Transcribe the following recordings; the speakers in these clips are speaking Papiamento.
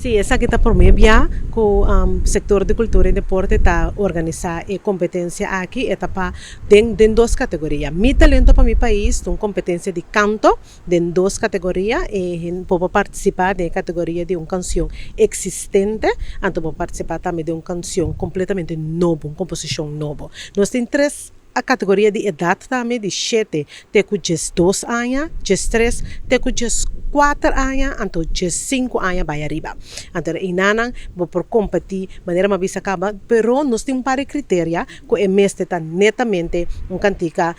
Sí, esaki ta promé bia ku Sektor di Kultura i Deporte ta organisá e kompetensia aki. E ta pa den den dos kategoria. Mi Talento pa Mi Pais ta un kompetensia di kanto den dos kategoria. E hende bo por partisipá den e kategoria di un kansion eksistente, anto bo por partisipá tambe den un kansion kompletamente nobo, un komposishon nobo. Nos tin tres kategoria di edat tambe, di shete te ku 12 aña, 13 te ku 14 aña, anto 15 aña bai ariba. Anto einanan bo por kompetí manera mi a bisa kaba, pero nos tin un par di kriteria ku e mester ta netamente un kantika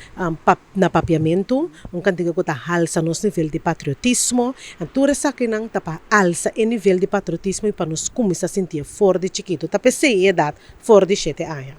na papiamentu, un kantika ku ta halsa nos nivel di patriotismo. Tur esakinan ta pa alsa e nivel di patriotismo i pa nos kuminsá sintié for di chikitu. Ta p'esei e edat for di shete aña.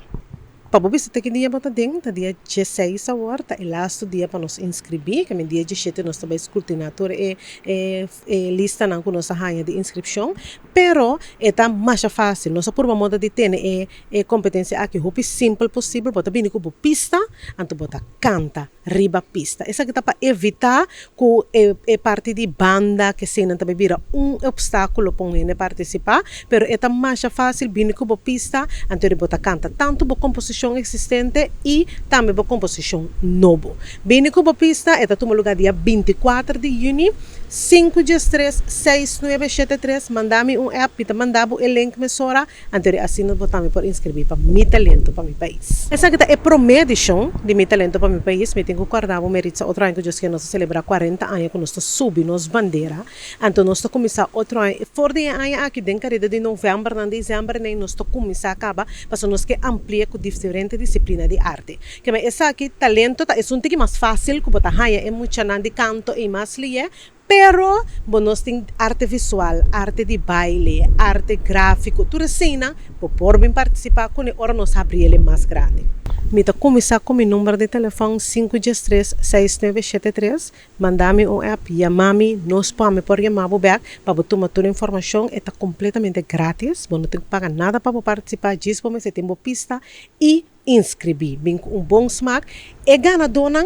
Pa bo bisa te ki dia bo ta den, ta dia 16 awor, ta e lastu dia pa nos inskribí. Ke men dia 17 nos ta bai skrutiná tur e e e listanan ku nos a haña di inskripshon. Pero e ta masha fásil. Nos a purba moda di tene e e kompetensia aki hopi simpel posibel. Bo ta bini ku bo pista, anto bo ta kanta riba pista. Esaki ta pa evitá ku e e parti di banda keseinan ta bai bira un opstákulo pa un hende partisipá, pero e ta masha fásil bini ku bo pista, anto bo ta kanta tantu bo komposishon eksistente i tambe bo komposishon nobo. Bini ku bo pista, e ta tuma lugá dia 24 di yüni, 5 13 6973. Manda mi un app, mi ta manda bo e link mesora. Anto asina bo tambe por inskribí pa Mi Talento pa Mi Pais. Esaki ta e promé edishon di Mi Talento pa Mi Pais. Mi tin ku kòrda bo, Meritza, otro aña ku Dios ke nos ta selebrá 40 aña ku nos ta subi nos bandera. Anto nos ta kuminsá otro aña, for di e aña aki den kareda di novèmber nan desèmber nei nos ta kuminsá kaba pasobra nos ke ampli'é ku diferente disiplina di arte. Keme esaki talento ta esun tiki mas fásil ku bo ta haña e muchanan di kanto ei mas lié. Pero bo nos tin arte visual, arte di baile, arte gráfiko, tur eseinan bo por bin partisipá kuné ora nos habri el mas grandi. Mi ta kuminsá ku mi number di telefòn 513 6973. Manda mi un app, yama mi, nos por mi por yama bo bèk pa bo tuma tur informashon. E ta kompletamente grátis, bo no tin ku paga nada pa bo partisipá, djis bo mester tin bo pista i inskribí. Bin ku un bon smak. E ganadónan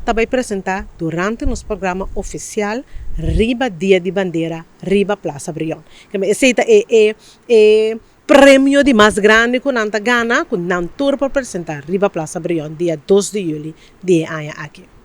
ta bai presentá durante nos programa ofisial riba Dia di Bandera riba Plaza Brion. Esei ta e e e premio di mas grandi ku nan ta gana, ku nan tur por presentá riba Plaza Brion dia 2 di yüli di e aña aki.